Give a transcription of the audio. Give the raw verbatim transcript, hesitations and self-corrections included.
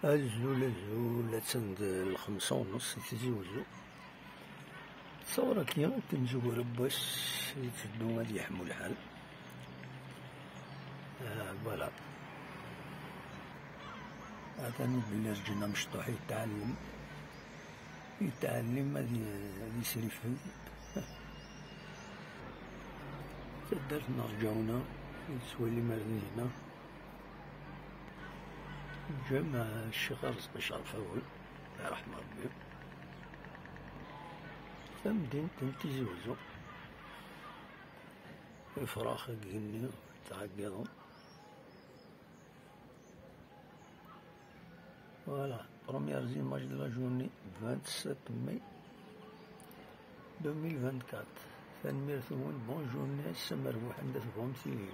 Azul, azul, attan d lxemsa u nus i Tizi Wezzu. Ttṣawṛ-agi, timezwura n wass, yetteddu ad yeḥmu lḥal. Ah, voilà. Atan belli rǧin amecṭuḥ yettɛellem. Yettɛellem ad y-, ad yesrifed. Taddart n Rǧawna, yettwalim ar dihna. Ǧǧama Ccix Arezqi Cerfawel, iṛḥem Ṛebbi. Tamdint n Tizi Wezzu. Ifrax deg igenni ttɛeggiḍen. Voilà, première image de la journée, vingt-sept mai deux mille vingt-quatre. Tanemmirt-nwen, bonne journée, ass amerbuḥ anda tebɣum tili.